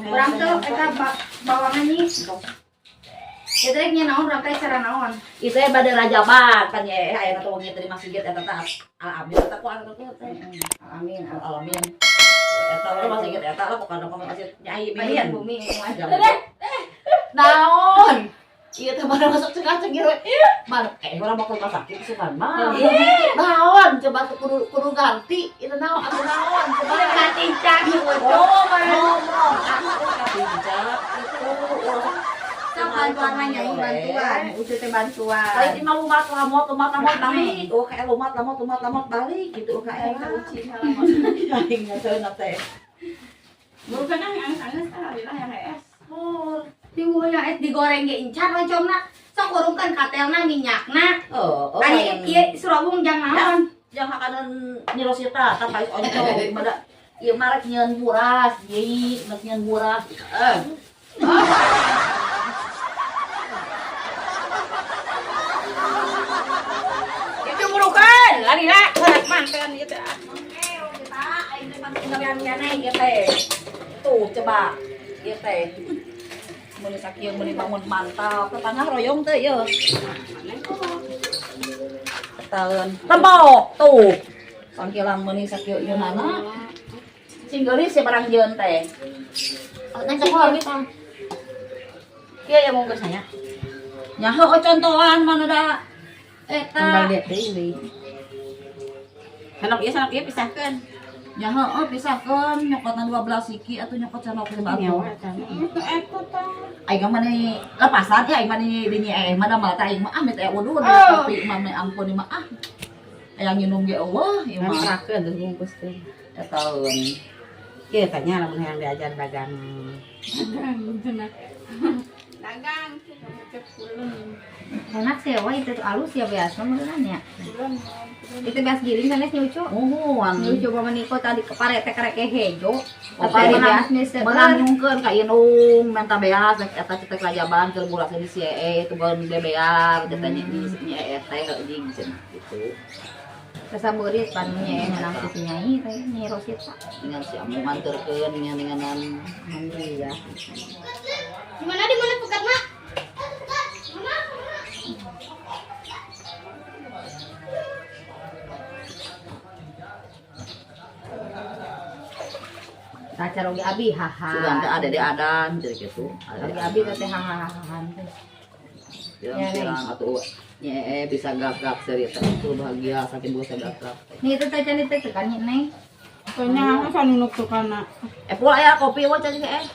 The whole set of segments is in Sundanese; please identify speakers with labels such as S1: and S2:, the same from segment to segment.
S1: Urang tuh eta bawangan nih. Ya teh nya naon urang teh cara naon.
S2: Itu ya bade rajaban kan ya aya teh wengi teh di masjid eta teh al-amin eta ku anu teh.
S1: Amin.
S2: Al-amin. Eta lah masjid eta lah pokona mah masjid Nyai Mimin.
S1: Bumi.
S2: Naon? Iya teh mana masuk cengah-cengir we. Man, urang mau ke rumah sakit sukan mah. Naon coba tuh kudu ganti itu naon atuh naon coba.
S1: Katincak
S2: Ngomong atuh katincak itu urang
S1: Sok bantuan mah nyai bantuan, ucu teh bantuan.
S2: Lain imah lumat lamot lumat lamot balik. Oh kayak lumat lamot lumat lamot balik gitu kayak
S3: Aing
S2: aing ngaseuna teh.
S3: Bukan ang angis alhamdulillah yang es.
S2: Mur.
S1: Tiwuh ya es digoreng ge incan oncomna. Sok urungkeun katelna minyakna.
S2: Oh, oh.
S1: Ari ieu surabung jang naon?
S2: Jang hakanan Nyi Rosita tah pais oncom pada ieu mah rek nyieun buras, yeuh rek nyieun buras. Eh.
S3: Itu burukan, lari lah, mantan ieu teh.
S2: Kita aing teh pangtinggalan keneh ieu teh. Tuh coba ieu teh. Meuni sakieu meuni bangun mantap, tetangga royong teh ieu. Tahun tempo tuh. Sangkilang meuni sakieu ieu nana. Sing geulis ya barang jieun teh. Neng cokor gitu.
S1: Kieu ya bungkusnya nya.
S2: Nyaho oh, contohan mana da eta.
S3: Tunggal dia teh euy. Sanok ieu pisahkeun.
S2: Nyaho oh pisahkeun nyokotna 12 siki atuh nyokot sanok lima atuh.
S3: Nyawa eta. Eta tah.
S2: Aing mah nih lepasan ya aing mah nih dinyi mah da mah teh aing mah ah teh udud tapi mah meh ampun mah ah. Aya nginum ge eueuh ieu mah.
S3: Pisahkeun terus bungkus teh.
S2: Eta eueun.
S3: Kieu tanya lamun hayang diajar dagang. Dagang
S1: Enak sih wah itu tuh alus ya biasa meureun ya. Itu biasa giling sanes nyucu.
S2: Muhun.
S1: Nyucu mah meniko tadi ke parete karek hejo.
S2: Oh,
S1: Tapi
S2: menang,
S1: beas nih seueur.
S2: menang nyungkeun ka inung menta beas eta cetek rajaban keur bulas di si ee itu gaun bebear teh nya di nya ee teh jeung cenah gitu.
S1: Kesabeurit pan nya menang si Nyai teh Nyi Rosita.
S2: Dengan si amu nganterkeun dengan
S1: Alhamdulillah.
S4: Gimana di mana pekat, Mak?
S1: Kacar oge abi haha.
S2: Sugan teh ada di adan jadi gitu.
S1: Oge abi teh haha haha teh.
S2: Pirang-pirang atuh nya ee bisa gak-gak cerita itu bahagia saking bisa gak-gak.
S1: Nih itu teh can teh tekan nya Neng.
S3: Kayaknya aku sanunuk tuh kana.
S2: Pul aya kopi wa can eh.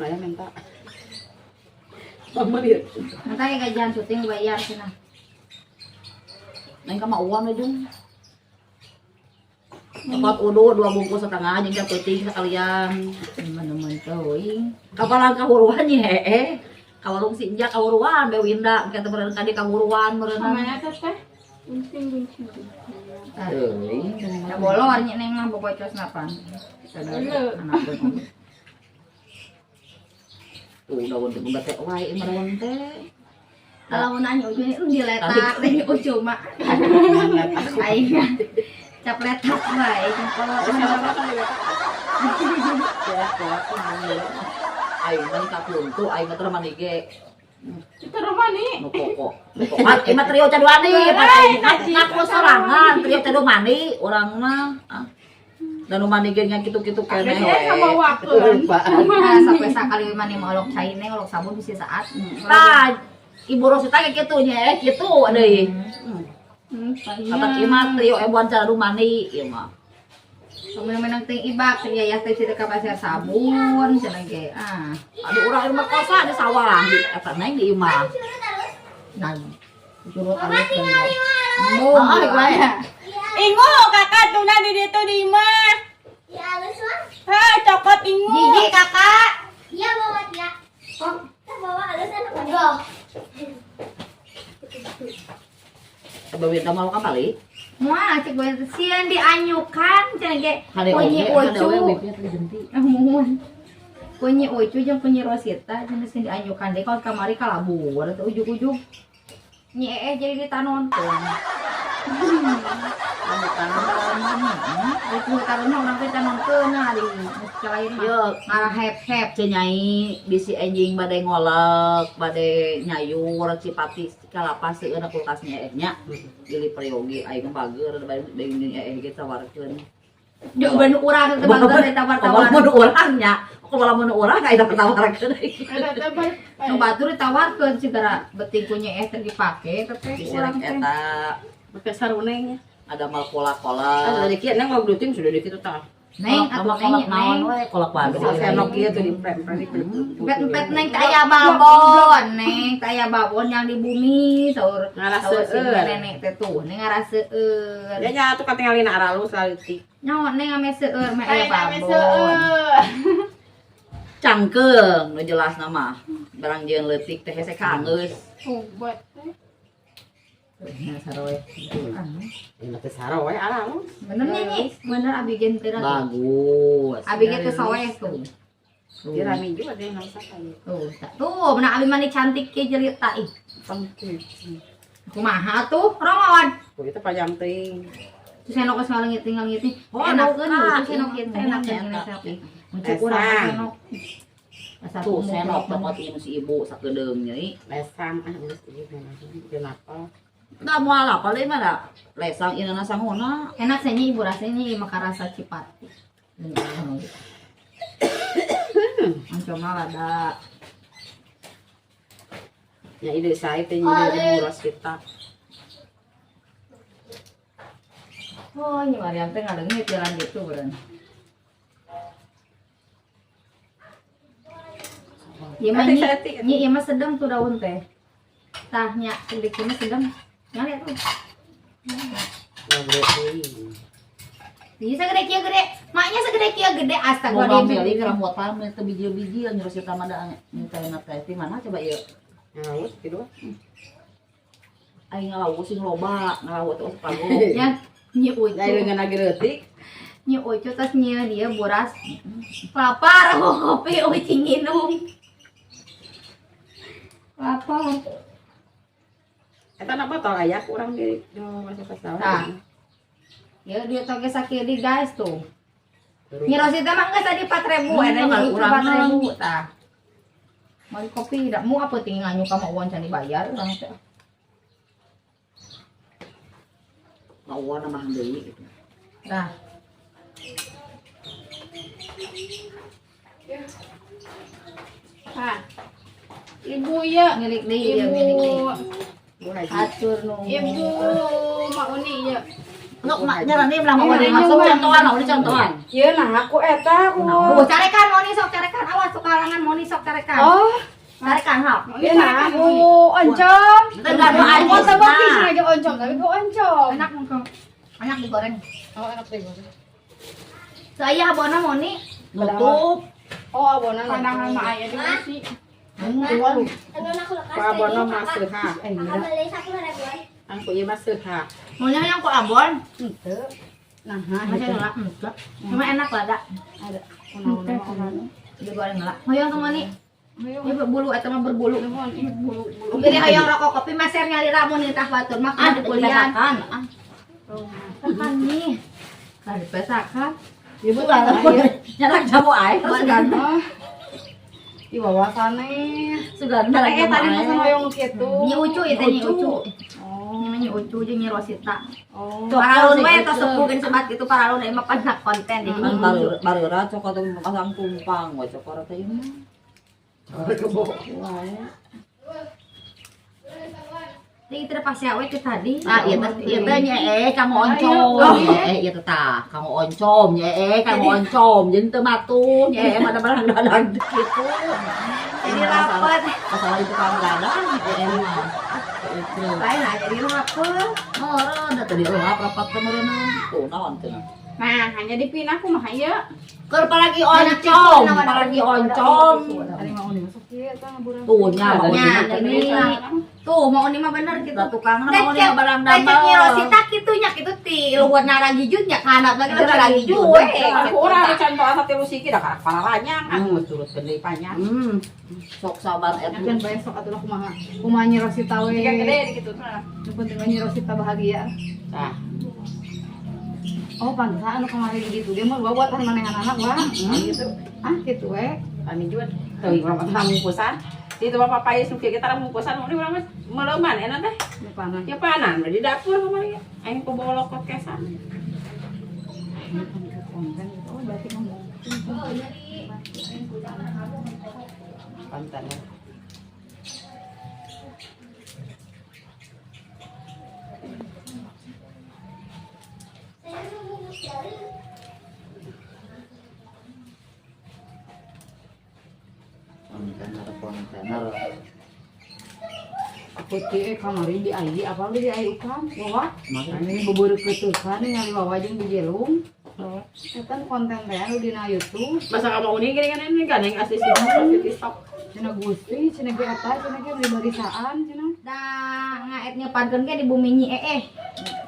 S3: Maya minta.
S1: Nanti gajian syuting bayar cenah.
S2: Neng ka mah uang jeung. Nyokot udu 2 bungkus setengah jeung peuting sekalian.
S1: Teman-teman teuing.
S2: Kapalang kahuruan nya heeh. Ka warung si Inja kahuruan be Winda engke teh meureun ka di kahuruan meureun.
S3: Namanya teh teh. Gunting gunting.
S2: Teuing.
S1: Da bolor nya Neng mah bocos napan. Anak pun.
S2: Tuh daun teh bunda teh wae mah daun teh.
S1: Kalau nanya ucu ini diletak teh ucu mah. Aing cap letak wae cengkol.
S2: Aing mah kapuntu aing mah teu mani ge.
S3: Itu romani.
S2: Nu pokok. Pan ieu mah trio caduani, pan aing ngaku sorangan trio cadumani urang mah. Dan nu mani ge nya kitu-kitu keneh we.
S3: Sama waktu.
S1: Nah, sampai sakali mani mau olok cai neng olok sabun bisa saat.
S2: Tah, Ibu Rosita kayak kitu nya kitu deui. Kata ieu mah trio ebuan cadumani ieu mah.
S1: Menang ting ibak teh yayah teh cita ka pasar sabun cenah ge. Ah.
S2: Aduh urang imah kosa di sawah di eta neng di imah.
S1: Nah, curut alus dan.
S2: Oh, wae.
S3: Ingu kakak tuna di ditu di imah.
S4: Ya halus mah.
S3: Ha, cokot ingu.
S1: Gigi kakak.
S4: Iya bawa dia. Oh, kita bawa halus anak enggak.
S2: Bawa mau ka balik?
S1: Moal cek gue sieun dianyukan cenah ge.
S2: Hade
S1: Kunyi
S2: oge, hade
S1: ucu.
S2: oge wipnya teh jenti.
S1: Muhun. Kunyi ucu jeung kunyi Rosita cenah sieun dianyukan deui kaos kamari kalabur teh ujug-ujug. Nyi ee jadi ditanonton.
S2: Rambutan mah.
S1: Rek nu taruna urang teh tanamkeun ari lain mah.
S2: Yo,
S1: Ngarah hep-hep.
S2: Cenyai bisi enjing bade ngolek, bade nyayur, cipati kalapa seueurna kulkasnya nya. Gili peryogi aing bager bade jeung ge tawarkeun.
S1: Jawaban urang teh bager ditawar-tawar.
S2: Kumaha mun urang nya? Kumaha mun urang aing tawarkeun.
S1: Nu batur ditawarkeun sigara beuting ku nya teh dipake teh
S2: Bisi
S1: urang
S2: rek
S1: teh.
S2: eta
S3: Pakai saruneng.
S2: Ada mal kola-kola.
S3: Ada dikit neng mau gluting sudah dikit tuh.
S1: Neng atuh
S2: kolak
S1: neng
S2: naon
S1: neng.
S2: We kolak waduh.
S3: Senok ieu tuh di prem-prem di
S1: Empet-empet neng teh aya babon, neng teh aya babon yang di bumi saur.
S3: Ngaraseueur.
S1: Saur si nenek teh tuh neng ngaraseueur.
S3: Ya nya atuh katingalina aralus laleutik.
S1: Nyawa neng ame seueur meh aya babon.
S2: Cangkeung nu jelas nama. Barang jeung leutik teh hese kangeus.
S5: Obat.
S1: Nah, saroe.
S3: Ini teh saro we aralus.
S1: Bener nya nyi, bener abi gen teh.
S2: Bagus.
S1: Abi ge teh soeh tuh.
S3: Dia rame juga dia nggak usah kayak.
S1: Tuh, tuh, bener abi mani cantik ke jelita ih.
S3: Pengki.
S1: Kumaha tuh, rongon.
S3: Ku itu panjang teuing.
S1: Terus senok geus ngalengit ngalengit.
S2: Oh,
S1: Enakeun
S2: nuka.
S1: tuh senok ieu teh enakeun
S2: Eta.
S1: senok ieu. Muncul urang senok. Asa
S2: Tuh senok tokot ieu si ibu sakedeung nyai.
S3: Lesang ah geus ieu mah. Kenapa?
S2: Da moal apa deui mah da. Lesang ieu sangona.
S1: Enak sih ibu rasanya ieu mah rasa cipati. Cuma ada
S3: Ya ide saya teh nyide buras kita.
S1: Oh, ini Mariam teh ngaleungit jalan gitu beureun. Ieu mah nyi, nyi ieu mah sedang tuh daun teh. Tah nya sedikit mah sedang. Nyari tuh.
S3: Ngobrol teuing.
S1: Iya segede kieu gede. Maknya segede kieu gede
S2: Mau
S1: astagfirullahaladzim.
S2: milih rambutan mah teu bijil-bijil nyuruh si mah da nyintaina teh di mana coba ieu.
S3: Ngalus gitu.
S2: Aing ngalawu sing loba, ngalawu teh osok pago.
S1: Ya, nyi ucu.
S3: Lain dengan lagi leutik.
S1: Nyi ucu tas nyi dia buras. Lapar aku kopi uci nginum. Lapar.
S3: Eta na botol aya ku urang di masuk ke sawah.
S1: Tah. Ya dia toge sakieu di guys tuh. Nyi Rosita mah geus tadi 4000, eta nyi ucu 4000 tah. Mau kopi tidak mau apa tinggal nganyu ka mau uang can dibayar urang teh.
S2: Lawan nambahan deui gitu.
S1: Nah,
S5: Nah. Ibu ya.
S1: milik deui ya milik
S5: Ibu.
S1: deui.
S3: Bu Haji.
S1: Atur nu.
S5: Ibu Mak Uni ya.
S2: Nuk mak nyarani belah mau masuk contohan, mau contohan.
S3: Ieu nah aku eta aku.
S1: Oh, carekan Moni sok carekan awas sok kalangan Moni sok carekan.
S5: Oh,
S1: Carekan hap.
S5: Ieu nah aku oncom.
S2: Teu gaduh
S5: Aku
S2: anjing.
S5: tebak sih lagi oncom, tapi ku oncom.
S1: Enak mungkin. Enak digoreng.
S5: Oh, enak digoreng.
S1: Saya abona Moni.
S2: Nutup.
S5: Oh, abona pandangan mah aya di sih.
S4: Anu aku lekas.
S3: Ku abono mah seuha.
S4: Kakak beli 10 ribuan.
S3: Angku ieu mah seuha.
S1: Maunya yang ku abon.
S3: Henteu.
S5: Nah,
S1: Masih nolak enggak. Cuma enak lah, dak.
S5: Ada. Kunaon
S1: Digoreng lah. Hoyong tuh Moni. Ini berbulu atau mah berbulu.
S5: Bulu bulu.
S1: Jadi hoyong rokok kopi maser nyali ramun nih tah batur mah
S2: Ah,
S1: kudu kuliah.
S2: dipesakan. Ah,
S1: Pesakan nih. Kan dipesakan.
S2: ibu nyarak jamu aing sugan.
S5: Di bawah sana.
S2: Sugan nyarak
S5: Eh,
S2: jamu
S5: tadi
S2: aing.
S5: masa hoyong nu kitu.
S1: Nyi ucu itu nyi ucu.
S5: Oh.
S1: Nyi mah nyi ucu jeung nyi Rosita.
S5: Oh.
S1: Paralun we tos sepuh geus sebat gitu paralun emang panak konten jadi
S2: Kan
S1: nyi ucu.
S2: bareura cokot pasang tumpang we cokot teh ieu mah. Wae.
S1: Ini itu pasti awe ke tadi.
S2: Ah, ieu teh ieu teh nya kamu oncom. Ieu teh tah, kamu oncom nya kamu oncom. Jeung teu matuh nya mah ada barang dadang kitu.
S1: Jadi rapet.
S2: Masalah itu kamu dadang mah.
S1: Lain lah jadi rapet.
S2: Meureun da tadi euap rapat teh meureun. Tuh naon teh.
S5: Nah, hanya dipinah kumaha ieu?
S2: Keur palagi oncom, palagi oncom.
S5: Tadi Mak Uni masuk kieu tah ngaburan.
S2: Tuh nya mau
S1: Nya,
S2: ini.
S1: Tuh mau ini mah bener gitu.
S2: Lah tukangna mau ini barang
S1: Recek
S2: damel.
S1: Nyi Rosita kitu nya kitu ti luhur naragijut nya kana lagi naragijut we.
S3: Aku urang dicontohan satilu siki da karak palaranyang, aku turutkeun deui panjang.
S2: Sok sabar eta.
S5: Kan besok atuh lah kumaha. Kumaha Nyi Rosita we. Gede gitu tah. Nu penting mah Nyi Rosita bahagia.
S3: Tah.
S5: Oh, pantesan anu kamari di ditu ge mah buatan manehanana wah.
S3: Gitu.
S5: Ah, kitu we.
S3: Kami juga teuing urang mah mungkusan. Di itu mah papaya suki kita mungkusan mun urang mah meleuman enak teh.
S5: Nyepanan.
S3: Ya panan di dapur kamari. Aing ku bawa lokot kesan.
S5: Konten gitu. Oh, berarti ngomong.
S3: Konten.
S2: Kontainer.
S5: Putih kamari di ai apa di ai ukam wawa. Ini bebereukeuteukan ningali wawa jeung bijelung. Eta konten teh anu dina YouTube.
S3: Masa kamu unik gini kan ini kan yang asli sih TikTok.
S5: Cenah Gusti, cenah ge eta, cenah ge beli barisaan cenah.
S1: Da ngaet nyepankeun ge di bumi nyi eh.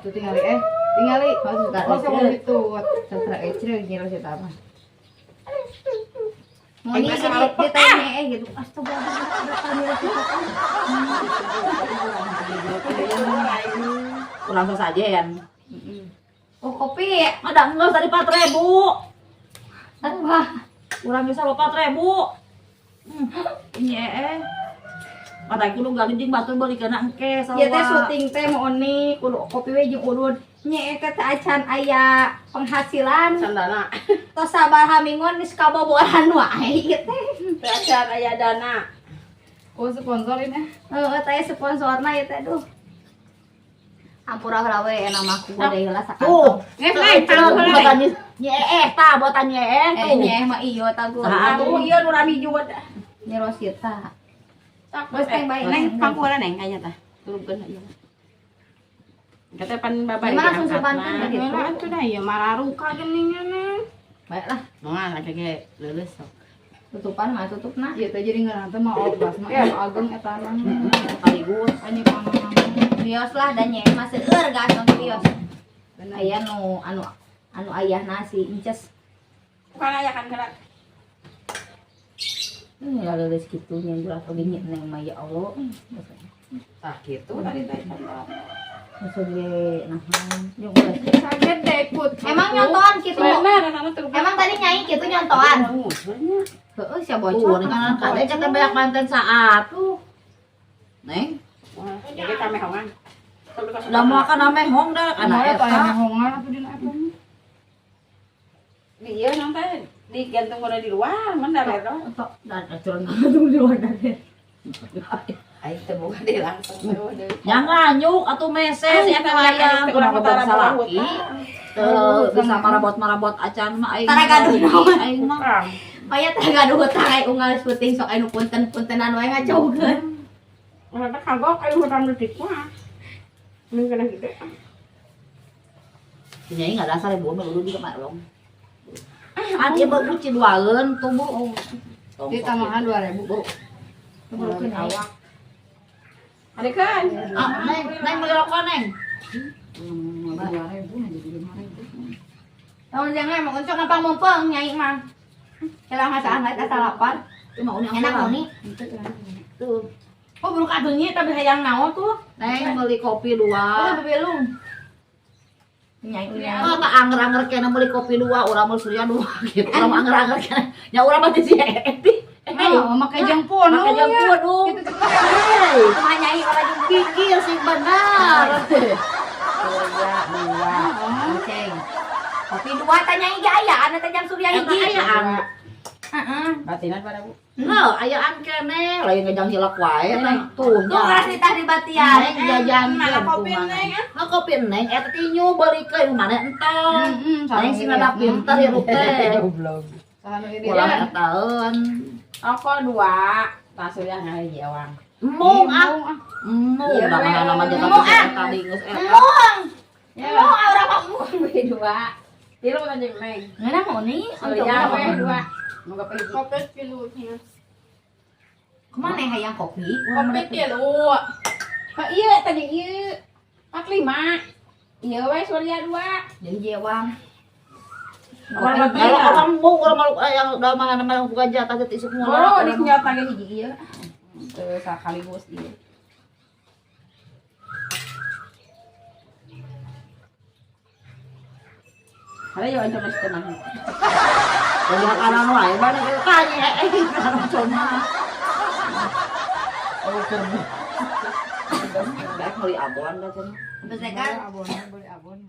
S5: Tuh tingali tingali.
S1: Oh, suka
S5: Oh, sama gitu.
S1: Satra ecre nyi Rosita mah. Mau nih
S3: Masa
S1: jadi ditanya gitu. Astaga, ada Rosita.
S2: Kurang saja ya.
S1: Oh, kopi.
S2: Ada enggak tadi 4.000.
S1: Wah,
S2: Kurang bisa 4.000. Ini Kata kudu gali jeung batur beuli kana engke
S1: ya teh syuting teh mau nih kudu kopi we jeung urun. Nye teh teh acan aya penghasilan.
S3: Sandana.
S1: Tos sabaraha mingguan geus kaboboran wae ieu teh.
S3: Teu acan aya dana.
S5: Oh, sponsorin eh.
S1: Heeh, teh sponsorna ieu teh duh. Ampura heula we enak mah ku deui heula
S2: Tuh,
S1: sakantong.
S3: Nges neng, tanggung heula neng.
S2: buatan nye tah, buatan nye
S1: Eh
S2: tuh.
S1: nye mah iyo ta gua.
S2: Saha
S3: Atuh ieu nu rami juga.
S1: Nyi Rosita.
S3: Tak
S1: Geus teh bae
S3: neng pangku heula neng kayaknya tah. Turunkeun ieu. Kata pan bapak
S1: Emang langsung sepantan tadi?
S5: Heula atuh dah ieu mararuka geuningan.
S1: Baiklah,
S3: Moal lagi ge leuleus sok.
S1: tutupan mah tutupna.
S5: Ieu teh jadi ngaran teh mah obras mah ageng eta mah.
S2: Sekaligus.
S5: Anjing panganan.
S1: Bios lah dan nye mah seueur gas nonton bios. Aya nu anu anu ayahna si Inces.
S3: Bukan aya kan heula.
S1: Ini leuleus kitu nya jelas oge nya neng mah ya Allah.
S3: Tah kitu tadi teh.
S1: Maksud ge nahan jeung ulah.
S5: Kaget deh put.
S1: Emang nyontoan kitu.
S3: Bener, anu tuh.
S1: Emang tadi nyai kitu nyontoan. Heeh, sia
S2: Tuh,
S1: bocor.
S2: kan kade kata banyak konten saat tuh. Neng,
S3: Jadi kami hongan.
S2: udah mau akan ame hong dah kana
S5: Kana eta
S2: eta.
S5: aya hongan atuh dina eta.
S3: Di ieu nonton digantung udah di luar, mana rero.
S1: Tok dan aturan tuh di luar dari.
S3: Aing teh boga deui langsung teh.
S2: Yang nganyuk atuh meses eta hayang
S3: Urang
S2: kurang
S3: utara
S2: bangsa laki. Teu bisa marabot-marabot acan mah aing.
S1: Tara gaduh naon.
S2: Aing mah.
S1: Paya teh gaduh hutang ai unggal syuting sok anu punten-puntenan wae ngajaukeun.
S3: Mana kagok aing hutang detik mah. Ini kena gede.
S2: Nyai enggak dasar ibu mah dulu juga mak long. Kan ieu mah buci duaeun tuh Bu.
S5: Di tambahan 2000.
S2: Bu.
S1: Keburukeun awak.
S3: Ada kan?
S2: Ah, neng, neng beli rokok neng.
S5: 2000 nah jadi 5000.
S1: Tahun jangan emang uncok ngapang mumpeng nyai mah. Kalau nggak salah nggak lapar.
S2: Itu mau
S1: Enak mau nih.
S2: Tuh.
S1: Oh buruk adunya tapi hayang naon tuh.
S2: Neng beli kopi
S1: Oh
S2: dua.
S1: bebelung. Nyai unya.
S2: Oh, tak anger-anger kena beli kopi dua, urang mau surya dua gitu. Urang mah anger-anger kena. Nya urang mah ti si Eti.
S5: Oh, make jeung punung.
S2: Make jeung punung.
S5: Gitu tuh.
S2: Hei,
S1: Kumaha nyai orang jeung
S2: pikir sing benar.
S1: Surya dua. Ceng. Kopi dua tanya nyai ge aya anu teh jam surya
S2: Eta
S1: hiji.
S2: ayaan.
S1: Heeh.
S3: Batinan pada Bu.
S2: Heuh, ayaan keneh, lain ngejang hilak wae teh. Tuh,
S1: Tuh keras ditah di batian.
S2: Neng jajan
S3: Mana kopi neng?
S2: Nah, kopi neng eta tinyu beulikeun mana entong.
S5: Heeh,
S2: Neng sing rada pinter ya lu teh.
S3: Goblok.
S5: Saha nu ini?
S2: Ulah etaeun.
S3: Aku dua, tas surya ngahiji ewang.
S2: Embung ah. Embung
S3: Iya,
S2: da mana nama jatah
S1: Embung, ah.
S2: tadi geus eta.
S1: Embung. Embung urang mah embung we dua.
S3: Tilu tanya neng.
S1: Ngeunah mau nih.
S3: Surya we dua. Moga pergi.
S5: Kopi tilu.
S1: Kumaha hayang kopi?
S5: Kopi tilu.
S3: Kok iya tadi iya. 45. Iya we surya dua.
S1: Jadi jewang.
S3: Orang
S2: Kalau orang embung urang malu yang da mana nama buka jatah teh isuk
S3: Oh,
S2: moal.
S3: di nyata ge hiji ieu. Teu sakaligus ieu. Ada ya anca masih tenang.
S2: Kalau makanan wae mana tanya eh cuma.
S3: Oh, kerbu.
S2: Baik meuli abon da cenah.
S1: Terus kan
S5: Abon, boleh abon.